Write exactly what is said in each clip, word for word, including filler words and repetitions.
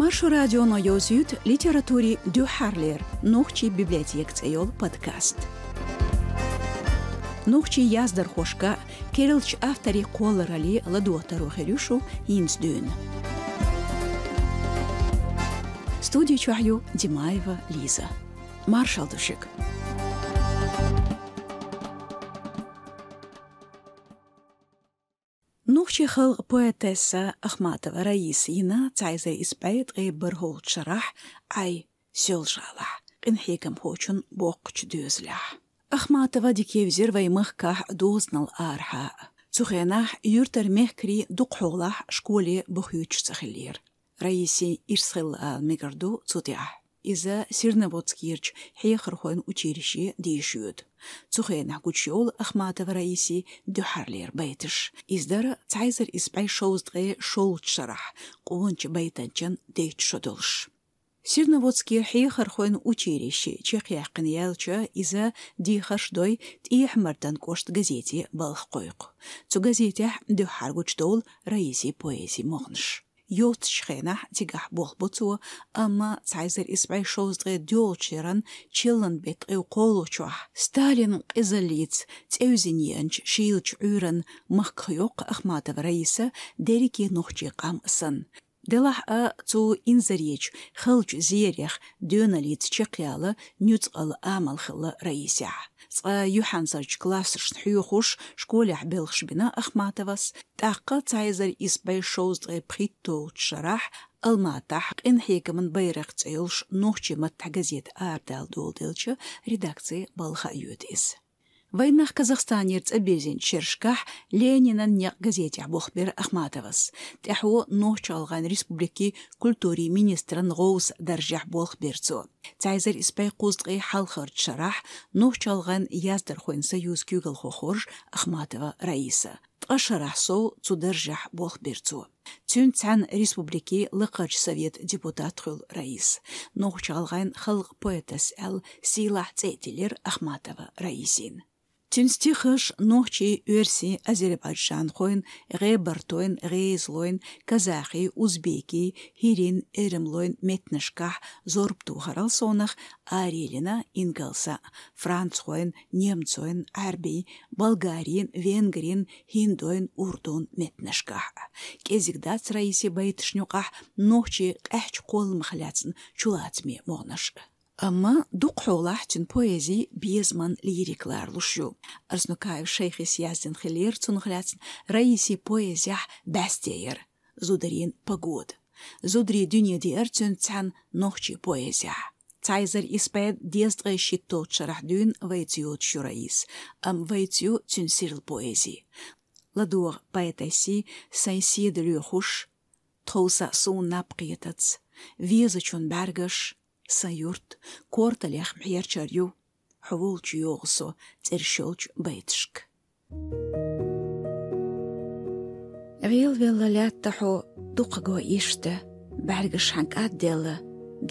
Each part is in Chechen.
Маршо радионо йовзуьйту литературин дуьххьарлера, «Нохчийн библиотека» цӀе йолу подкаст. Нохчийн яздархошка, керлачу авторийн кхолларалле ладогӀа таро хир ю шу хӀинца дуьйна. Студи чохь ю Димаева Лиза. Маршалла ду шуьга. Нохчийн халкъан поэтесса Ахматова Раиса йина цхьа эзар исс бӀе ткъе бархӀолгӀачу шарахь Ӏай Соьлжа-ГӀалахь, къинхьегамхочун боккхачу доьзалехь. Ахматова дика евзира вайн махкахь дозанал арахьа. Цу хенахь юьртара мехкарий дукхахьолахь школе бохуьйтуш ца хиллера. Раисин ирс хилла ала мегар ду цу тӀехь. Иза Серноводскерчу хьехархойн училище дийшоьду. Цу хенахь гучуйовлу Ахматова Раисин дуьххьарлера байташ. Иза дара цхьа эзар исс бӀе шовзткъе шолгӀачу шарахь къоначу байтанчан дейтта шо долуш. Серноводскера хьехархойн училище чекхъяьккхина яьлча, иза дехарш дой ТӀехьа-Мардан кӀоштан газете балха кхойкху. Цу газетехь дуьххьара гучудовлу Раисин поэзин могӀанаш. Йоццачу хенахь цигахь болх бо цо, амма цхьа эзар исс бӀе шовзткъе доьалгӀачу шеран челлан беттан ткъе кхоалгӀачохь, Сталинан къизаллица цӀевзина еанчу шийлачу Ӏуьйранна махках йоккху Ахматова Раиса дерриге нохчийн къам санна. Делахь а цу инзаречу халчу зерех доьналлица чекхъяла нуьцкъала амал хилла Раисехь. Цкъа юьхьанцарчу классашна хьоьхуш, школехь белхаш бина Ахматовас, тӀаккха цхьа эзар исс бӀе шовзткъе пхийтталгӀачу шарахь Алматахь «Къинхьегаман байракх» цӀе йолуш нохчийн маттахь газета арадала доладелча, редакце балха а йоьду иза. Вайнах Казахстанера цӀа бирзинчу шерашкахь «Ленинан некъ» газетехь болх бира Ахматовас. ТӀаьхьо Нохч-ГӀалгӀайн Республикин культурин министран гӀовса даржехь болх бира цо. Цхьа эзар исс бӀе кхузткъе хьалхарчу шарахь Нохч-ГӀалгӀайн яздархойн союзан куьйгалхо хоржу Ахматова Раиса. Ткъа шарахь сов цу даржехь болх бира цо. Цуьнца цхьаьна республикин Лакхарчу Советан депутат хуьлу Раиса. Нохч-ГӀалгӀайн халкъан поэтесса аьлла сийлахь цӀе а тиллира Ахматова Раисина. Цуьнан стихаш нохчийн, оьрсийн, азербайджанхойн, гӀебартойн, гӀезалойн, казахийн, узбекийн, хӀирийн, эрмалойн меттанашкахь зорба тухарал совнаха араяьллина ингалсан, францхойн, немцойн, Ӏаьрбийн, болгарийн, венгрийн, хӀиндойн, урдун меттанашкахь. КӀезиг дац Раисин байташна юкъахь нохчийн къаьхьачу кхолламах лаьцна чулацаме могӀанаш. Амма дукхахьолахь цуьнан поэзи безаман лирика ларалуш ю. Арзнукаев Шайхис яздина хиллера цунах лаьцна Раисин поэзехь бӀаьсте яр, зударийн погода. Зударийн дуьне деара цуьнца цхьаьна нохчийн поэзехь. Цхьа эзар исс бӀе дезткъе шийтталгӀачу шарахь дуьйна вайца йоцуш ю Раиса, амма вайца ю цуьнан сирла поэзи. ЛадогӀа поэтесси сайн седа лоьхуш, тховса суна наб кхетац, везачун бӀаьргаш, сан юрт, корталех хьерчар ю, хьо волчу йогӀу со цӀераш йолчу байташка. ГӀелвелла лаьтта хьо дукхаго иштта, бӀаьргаш хьан кӀадделла,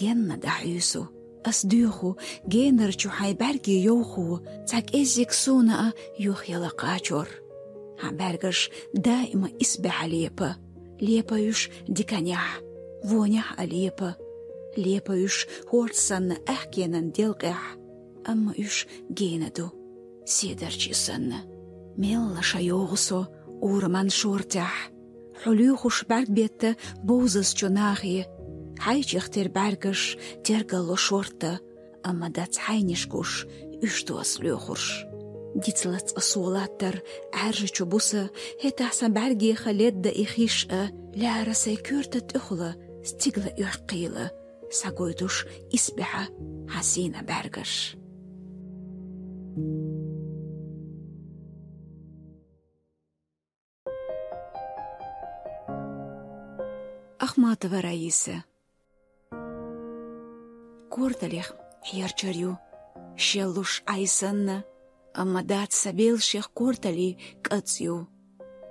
генна дӀахьуьйсу. Ас доьху, генарчу хьайн бӀаьргийн йовхо, цхьа кӀеззиг суна а юхаяла кхачор. Хьан бӀаьргаш даима исбаьхьа лепа, лепа уьш диканехь, вонехь а лепа, лепа уьш хӀорд санна аьхкенан делкъехь, амма уьш гена ду, седарчий санна. Мелла ша йогӀу со ураман шортехь, хьо лоьхуш бӀаьрг бетта бовзазчу нахе, хьайчех тера бӀаьргаш тергалло шортта, амма дац хьайниш гуш, уьш доцу лоьхурш. Дицлац ас латтар Ӏаьржачу буса, хӀетахь сан бӀаьргеха ледда и хиш а, лаьара сайн коьрта тӀехула, стигла оьхкийла, схьагойдуш исбаьхьа хьан сийна бӀаьргаш. Ахматова Раиса. Корталех хьерчар ю, шеллуш Ӏай санна, амма дац сан белшех корталлин кӀац ю.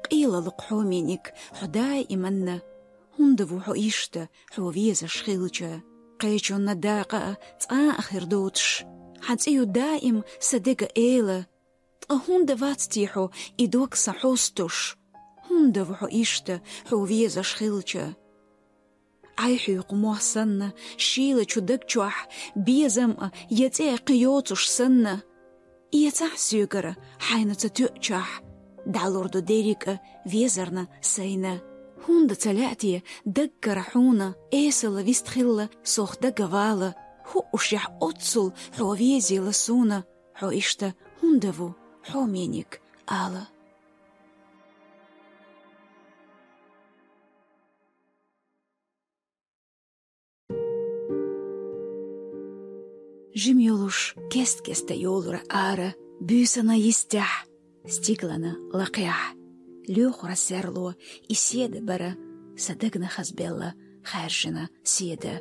Къелалла хьо, миниг, хьо даиманна, хӀунда ву хьо иштта, хьо везаш хилча? Кхечунна дакъа а цкъа а хир доцуш, хьан цӀе ю даим сан дега эла. Ткъа хӀунда вац те хьо и дог сан хьостуш? ХӀунда ву хьо иштта, хьо везаш хилча? Ӏай хьуьйху мох санна, шийла чу даг чохь, безам а, я цӀе а кхин йоцуш санна. Эцахь соьгара хьайна ца тоьачохь, дӀалур ду дерриг а везарна сайна. ХӀунда ца лаьа те даггара хьуна, эсала вист хилла сох дага вала, хӀуъушехь оццул хьо везийла суна, хьо иштта хӀунда ву, хьомениг ала? Жима йолуш кест-кеста йолура ара, буьйсанна йистехь, стигланна лакхехь. Лоьхура серло и седа бара, сан дагна хазбелла хаьржина седа.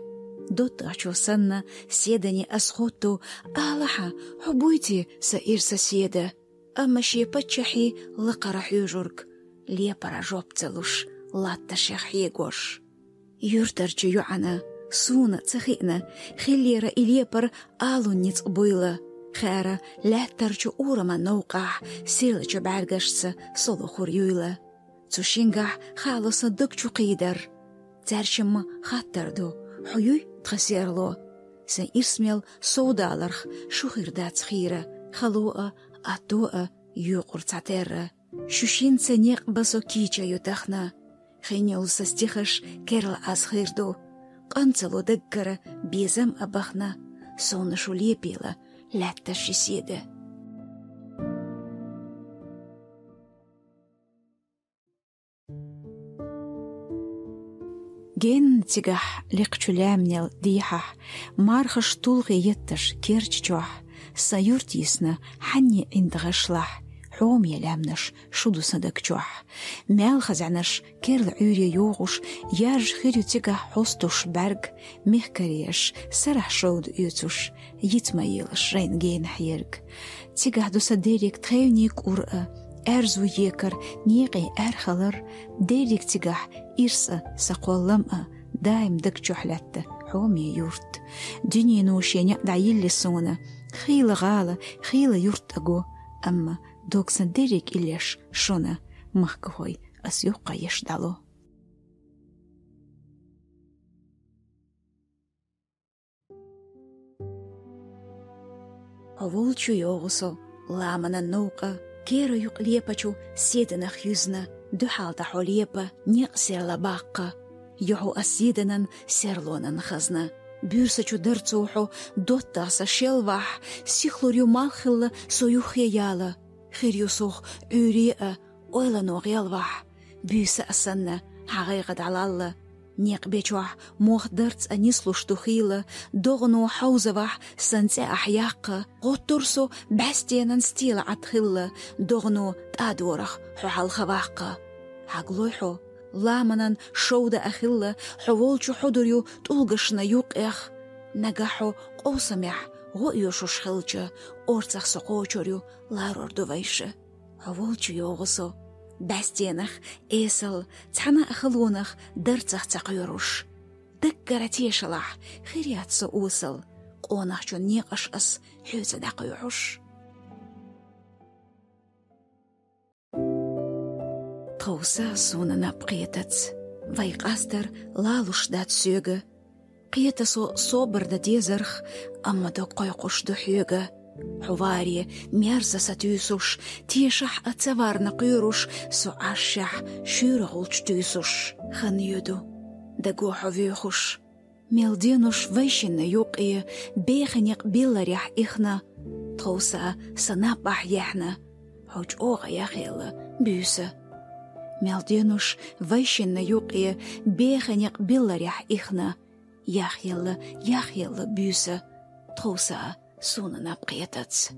ДоттагӀчо санна, седане ас хотту, алахьа, хьо буй те сан ирса седа? Амма шен паччахье лакхара хьоьжург, лепара жоп ца луш, латташех хьегош. Юьртарчу йоӀана, суна ца хиъна, хиллера и лепар алун ницкъ буйла. Хаьра лаьттарчу ураман новкъахь, серлачу бӀаьргашца со лохур юйла. Цу шингахь хаало сан даг чу кхийдар. Цаьршимма хаттар ду, хьо юй тхан серло? Сан ирс мел совдаларх шу хир дац хийра, хало а, атто а юкъур цхьатерра. Шу шинца некъ ба со кийча ю тахана. Хин йолу сан стихаш керла аз хир ду. Къанцало даггара безам а бахана, совна шу лепийла лаьтташ ши седа. Генна цигахь лекхачу лаьмнел дехьахь, мархаш тулгӀе етташ керча чохь, сан юрт йисна хьанне ӀиндагӀашлахь, хьоме лаьмнаш шу ду сан даг чохь. Мел хазанаш керла Ӏуьйре йогӀуш, яржа хир ю цигахь хьостуш бӀаьрг, мехкареш, сарахь шовда оьцуш, йиц ма елаш шайна генахь ерг. Цигахь ду сан дерриг тхевний кӀур а, аьрзу екар, некъий аьрхалар, дерриг цигахь ирс а, сан кхоллам а, даим даг чохь лаьтта хьоме юрт. Дуьнено шен некъ дӀайилли суна, хийла гӀала, хийла юрт а го, амма дог сан дерриг иллеш шуна, махкахой, ас юххе еш дӀало. Хьо волчу йогӀу со, ламанан новкъа, кера юкъ лепачу седанах юьзна, дуьхьал тӀа хьо лепа, некъ серла баккха. Йо хьо ас седанан серлонан хазна. Буьрсачу дарцо хьо доттагӀа сан шелвахь, сихлур ю малх хилла со юххе яла. Хир ю сох Ӏуьйре а, ойлано гӀелвахь, буьйса а санна, хьан гӀайгӀа дӀалалла. Некъ бечохь мох дарц а нислуш ду хийла, догӀано хьовзавахь, сан цӀе ахь яккха. ГӀоттур со бӀаьстенан стела Ӏад хилла, догӀано тӀадорах хьо хьалха ваккха. Хьаглой хьо, ламанан шовда а хилла, хьо волчу хьудур ю тӀулгашна юккъех. Нагахь хьо къовсамехь гӀо оьшуш хилча, орцах со кхочур ю, ларор ду вайша. Хьо волчу йогӀу со, бӀаьстенах, эсал, цхьана а халонах дарцах ца кхоьруш. Даггара тешалахь, хир яц со осал, къонахчун некъаш ас хьоьца дӀакхоьхьуш. Тховса суна наб кхетац, вай къастар лалуш дац соьга. Кхета со собар дан дезарх, амма дог кхойкхуш ду хьоьга. Хьо варе мерза сатуьйсуш, тешахь а ца варна кхоьруш, со Ӏашшехь шуьйра гӀулч туьйсуш. Хан йоьду, даго хьо воьхуш. Мел денош вайшинна юккъе, беха некъ билларехь ихна, тховса сан наб ахь яьхьна, хьо чӀогӀа яхъелла буьйса. Мел денош вайшинна юккъе, беха некъ билларехь ихна, яхъелла, яхъелла буьйса, тховса суна наб кхетац.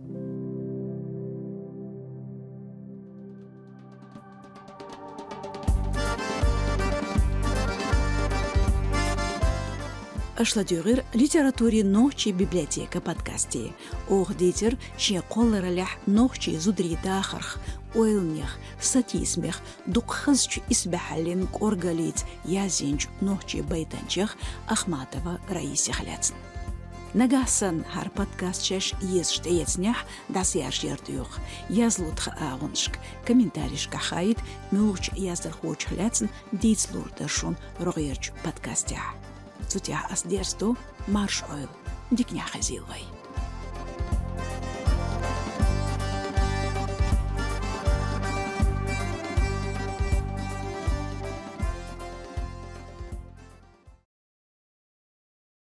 Аша ладуьйгӀира литературин нохчийн библиотека подкасте. Оха дийцира шен кхоллараллехь нохчийн зударийн дахарх, ойланех, сатийсамех дукха хазачу исбаьхьаллин кӀоргаллица язйинчу нохчийн байтанчех Ахматова Раисех лаьцна. Нагахь санна хӀара подкаст шаьш езаш тӀеэцнехь, дӀасаяржъяр доьху. Язло тхан агӀонашка, комментарийшкахь хаийта, муьлххачу яздархочух лаьцна дийца лур дара шуна рогӀерчу подкастехь. Цу тӀехь ас дерзадо марша Ӏойла, диканехь хезийла вай.